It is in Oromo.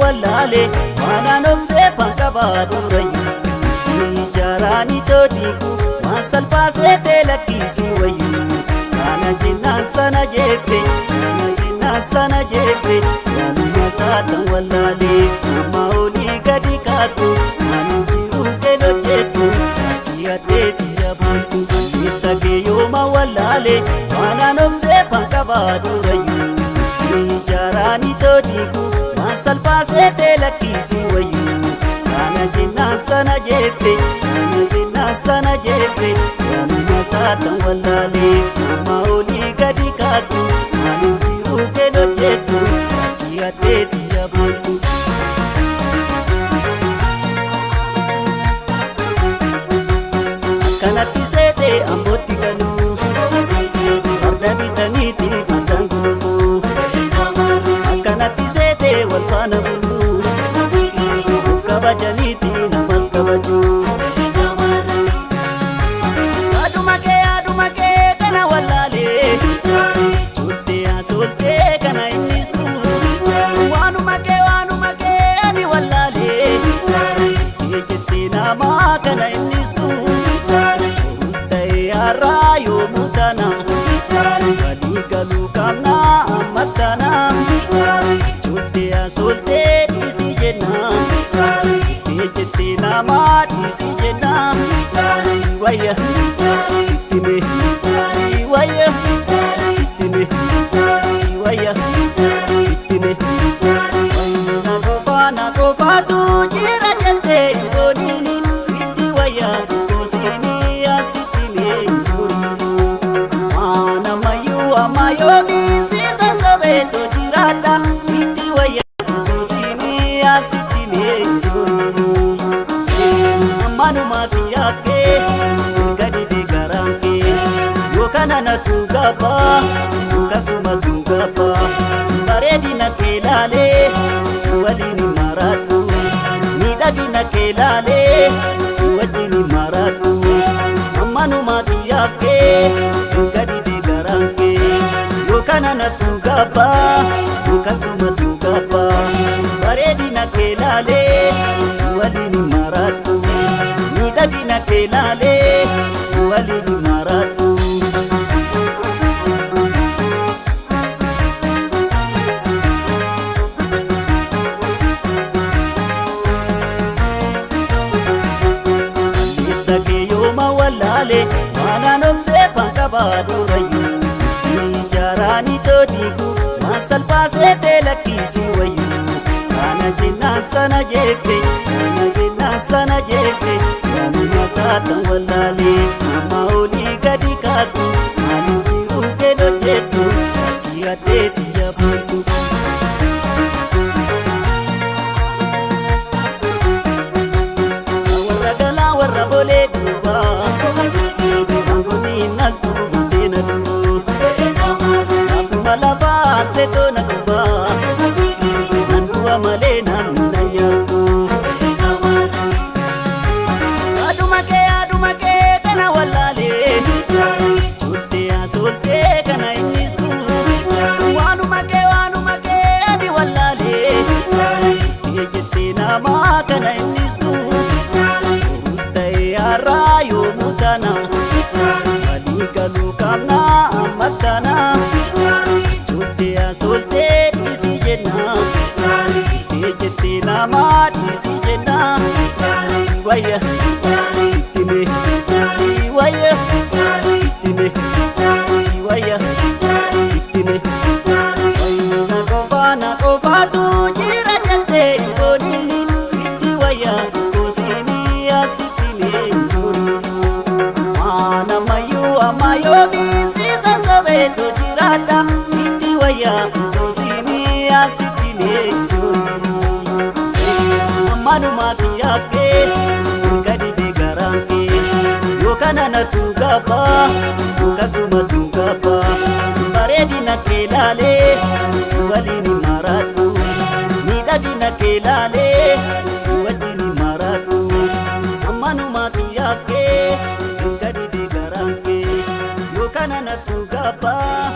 wallaale waanaan obsee fanqabaa durayyuu ijaaraani toodiku waan salphaasee teelakkisii wayyuu kana jennaan sana jette kana jennaan sana jette waanuma saatan wallaale amma olii gadi kaatu waan jiru keeloo jettu lakkii addeetti yaabultu keessa kee yooma wallaale waanaan obsee fanqabaa durayyuu ijaaraani toodiku waan salphaasee teelakkisii wayyuu kana jennaan sana jette kana jennaan sana jette waanuma saatan wallaale amma olii gadi kaatu waan jiru keeloo jettu lakkii addeetti yaabultu. Akkanatti seetee ambootti galuu farda bitaniiti fardaan gulufuu akkanatti seetee wal faana buluu of kabajaniiti namas kabajuu. Aduma kee kana wallaalee Soltee asoltee kana innis tuu waanuma kee ani wallaalee jettee namaa kana innis tuu borus ta'ee har'aa yoomuu taana walii galuu qabna ammas taana soltee asoltee dhiisii jenna jettee namaa dhiisii jenna wayya sitti mee si wayya sitti mee si wayya sitti mee na qofaatu jira jettee ooliini sitti wayya koosiini asitti mee waan ammayyuu amma yoomii siisa sobeetu jiraadha sitti wayya koosiini asitti mee ammanumaati yaakee gadi deeggaraankee yookaan anatu gabaa akkasumatu gabaa bareedina kee laalee si waliin maraadhu miidhagina kee laalee si wajjin maraadhu ammanumaati yaakee gadi deeggaraankee yookaan anatu gabaa akkasumatu gabaa bareedina kee laalee si waliin maraadhu miidhagina kee laalee si waliin maraadhu. Keessa kee yooma wallaale waanaan obsee fanqabaa durayyuu ijaaraani toodiku waan salphaasee teelakkisii wayyuu kana jennaan sana jette kana jennaan sana jette waanuma saatan wallaale amma olii gadi kaatu waan jiru keeloo jettu lakkii addeetti yaabultu. Warra galaa warra bolee duubaa Angoni naltu maseena duruu Lafuma lafaa seetoo na gubbaa Nan du'a malee namni na nyaatu. Aduma kee kana wallaalee Soltee asoltee kana innis tuu waanuma kee ani wallaalee jettee namaa kana innis tuu borus ta'ee har'aa yoomuu taana walii galuu qabna ammas taana soltee asoltee dhiisii jenna jettee namaa dhiisii jenna si wayya sitti mee si wayya sitti mee si wayya sitti mee na qofaatu jira jettee ooliini sitti wayya koosiini asitti mee waan ammayyuu amma yoomii siisa sobeetu jiraadha sitti wayya koosiini asitti mee ammanumaati yaakee gadi deeggaraankee yookaan anatu gabaa akkasumatu gabaa bareedina kee laalee si waliin maraadhu miidhagina kee laalee si wajjin maraadhu ammanumaati yaakee gadi deeggaraankee yookaan anatu gabaa.